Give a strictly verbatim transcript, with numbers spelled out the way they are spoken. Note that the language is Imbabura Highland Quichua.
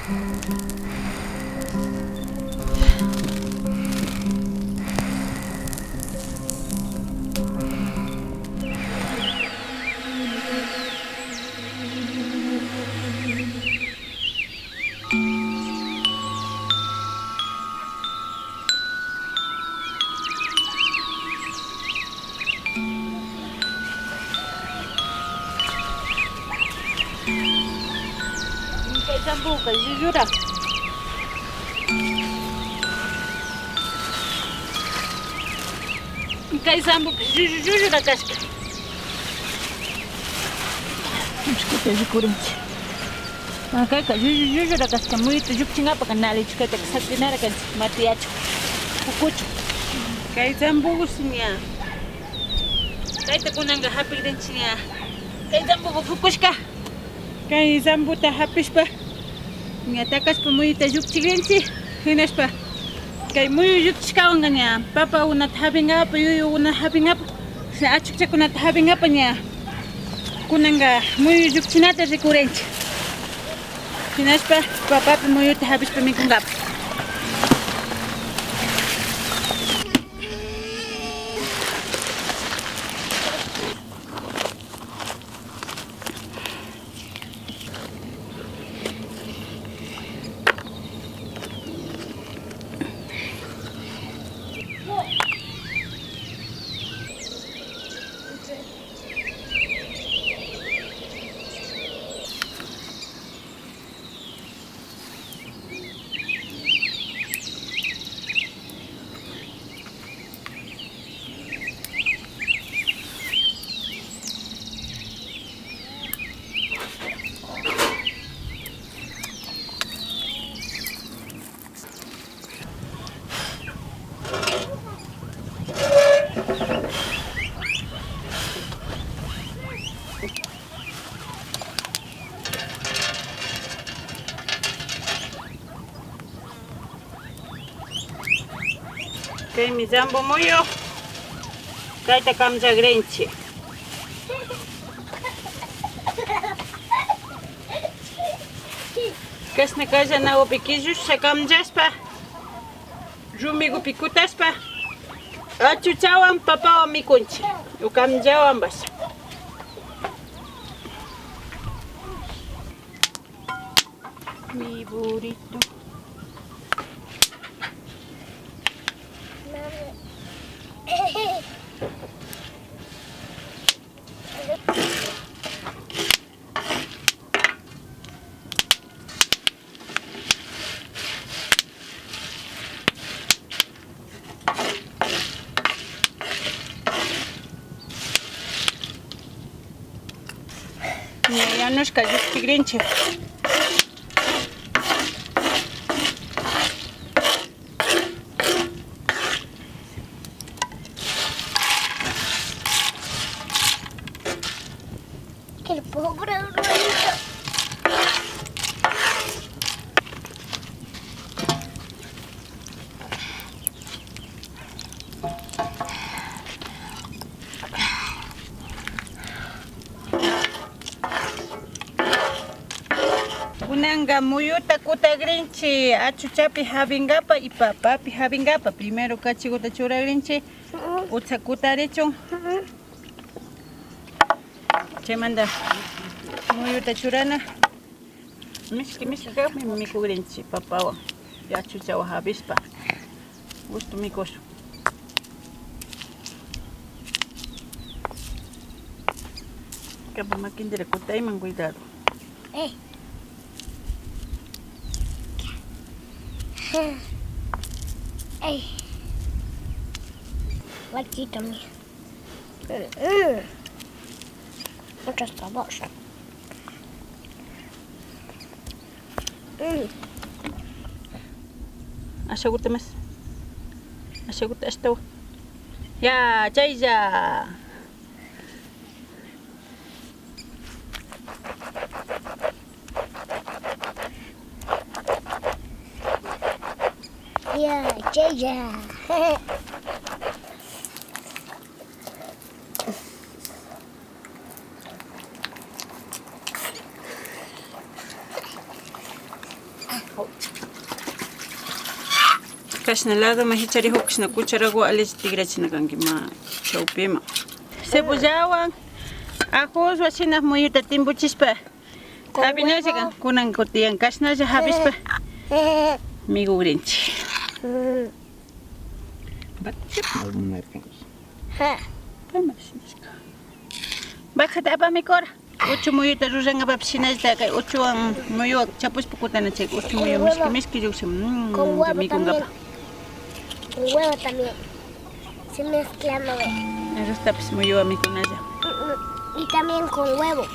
Kay zambuka llullura. Kay zambuka llullu llullura kashka. Mishkita rikurinchik. Ah, kayka llullu llullura kashka, muyuta llukchinkapaka narichu kaytaka sakrinara kanchik, matiyachun, pukuchun. Kay zambukush ña. Kayta kunanka hapikrinchik ña. Kay zambuku pukushka. Kay zambuta hapishpa ña takashpa muyuta llukchikrinchik. Hinashpa kay muyu llukchishkawanka ña papakunata hapinkapa, yuyukunata hapinkapa, achukchakunata hapinkapa ña. Kunanka muyu llukchinata rikurinchik. Hinashpa papapi muyuta hapishpa mikunkapa. Kaymi zambu muyu. Kayta kamllagrinchik. Kashna kallanagupi killusha kamllashpa, rumigupi kutashpa, achuchawan papawan mikunchik. O kamllawanpash. Mi burrito. Ña yanushka llukchigrinchik. Qué pobre hermanito. Kunanka muyuta kutagrinchik achuchapi jawinkapa y papapi jawinkapa. Primero kachiguta churagrinchik, utza kutarichun. Chaymanta muyuta churana. Mishki mishki kakmi mikugrinchik papawan, achuchawan jawishpa. Gusto mikushun. Kapa makintira kutayman, cuidado. Eh. Ay. Machito mío. Mm, mm. Muchas cosas. Mm. Ashaguta más. Ashaguta ashtawan. Ya, chaylla. Ya, chaylla. Kashna ladoman hicharijuk, kashna cucharagu allichi tikrachina kanki ma chawpima. Cebollawan, ajoswan shina muyuta timpuchishpa japinalla kan. Kunan kutiyan kashnalla japishpa migugrinchik. Vacata apami kora. Uchu muyuta rurankapapish shinallata kay uchuwan muyuwan chapushpa kutana chay uchu muyu mishki mishki llukshin, mm, mikunkapa. Con huevo también. Se mezcla, ¿no ve? Arroztapish muyuwan mikunalla. Mm, mm. Y también con huevo.